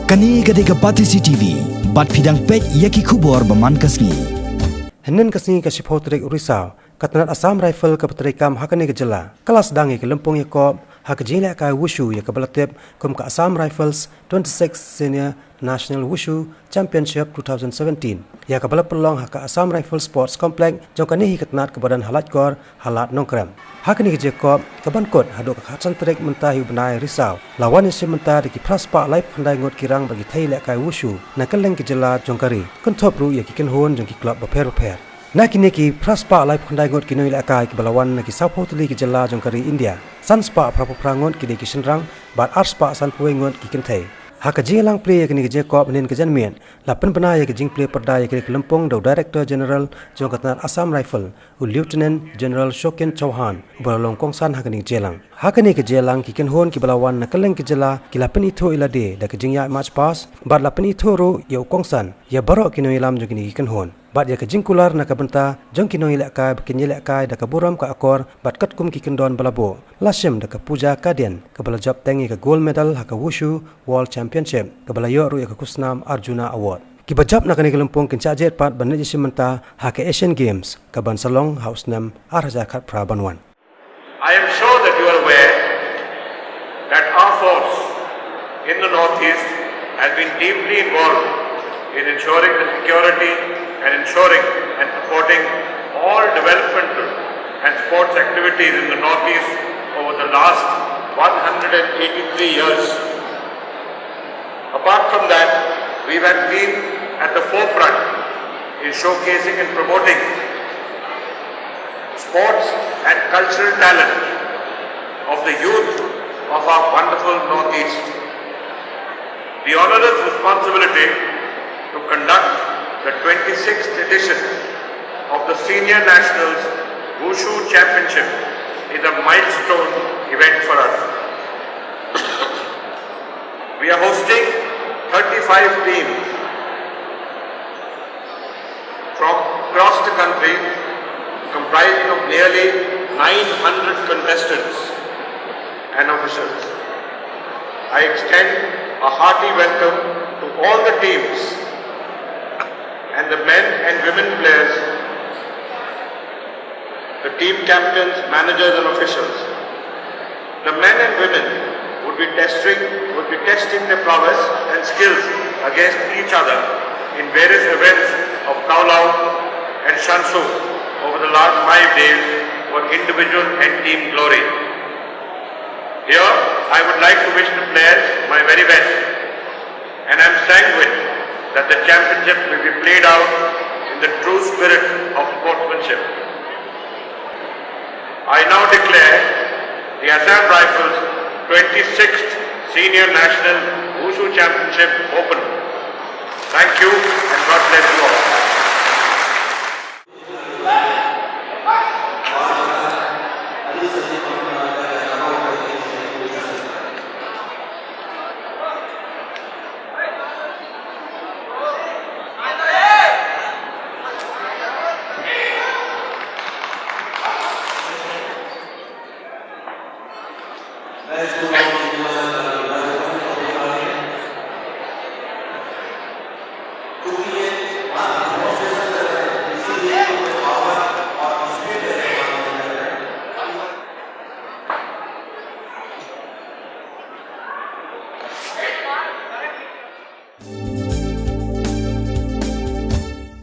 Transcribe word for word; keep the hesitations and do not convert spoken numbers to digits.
Kane ka dei ka Batesi T V, bad phi dang peit ïa ki khubor ba man ka sngi. Hynnin ka sngi ka shiphew tarik u Risaw, ka tnat Assam Rifle kaba treikam ha kane ka jylla, ka la sdang ïa ka lympung ïakob ha ka jingïalehkai Wushu ïa kaba la tip kum ka Assam Rifles twenty-sixth Senior National Wushu Championship two thousand seventeen, ïa kaba la pynlong ha ka Assam Rifle Sports Complex jong kane hi ka tnat kaba don ha Laitkor, ha Lad Nongkrem. Ha kane ka jingïakob, kaban kut haduh ka khatsan tarik mynta hi u bnai Risaw, la wan ïashim bynta da ki phra spah laiphew khyndai ngut ki rang bad ki thei ïalehkai Wushu na kylleng ki jylla jong ka ri, kynthup ruh ïa ki kynhun jong ki club bapher bapher. Na kine ki phra spah laiphew khyndai ngut ki nongïalehkai kiba la wan na ki sawphew tylli ki jylla jong ka ri India, san spah phraphew phra ngut ki dei ki shynrang, bad ar spah sanphew wei ngut ki kynthei. Ha ka jingïalang plie ïa kane ka jingïakob hynnin ka janmiet, la pynbna ïa ka jingplie pyrda ïa kane ka lympung da u Director General jong ka tnat Assam Rifle, u Lieutenant General Shokin Chauhan, uba la long kongsan ha kane ka jingïalang. Ha kane ka jingïalang ki kynhun kiba la wan na kylleng ki jylla ki la pynithuh ïa lade da ka jingïaid march past, bad la pynithuh ruh ïa u kongsan ïa baroh ki nongïalam jong kine ki kynhun. Bad ïa ka jingkular na ka bynta jong ki nongïalehkai ba kin ïalehkai da ka burom ka akor bad katkum ki kyndon ba la buh, la shim da ka Pooja Kadian, kaba la jop teng ïa ka gold medal ha ka Wushu World Championship, kaba la ïoh ruh ïa ka khusnam Arjuna Award. Kiba jop na kane ka lympung kin shah jied pat ban leit ïashim bynta ha ka Asian Games, kaban sa long ha u snem ar hajar khatphra ban wan. I am sure that you are aware that our force in the Northeast has been deeply involved in ensuring the security and ensuring and supporting all developmental and sports activities in the Northeast over the last one hundred eighty-three years. Apart from that, we have been at the forefront in showcasing and promoting sports and cultural talent of the youth of our wonderful Northeast. The onerous responsibility to conduct the twenty-sixth edition of the Senior Nationals Wushu Championship is a milestone event for us. We are hosting thirty-five teams from across the country, comprising of nearly nine hundred contestants and officials. I extend a hearty welcome to all the teams and the men and women players, the team captains, managers and officials. The men and women would be testing, would be testing their prowess and skills against each other in various events of Kawlao and Shanshu over the last five days for individual and team glory. Here, I would like to wish the players my very best and am sanguine that the championship will be played out in the true spirit of sportsmanship. I now declare the Assam Rifles twenty-sixth Senior National Wushu Championship open. Thank you and God bless you all.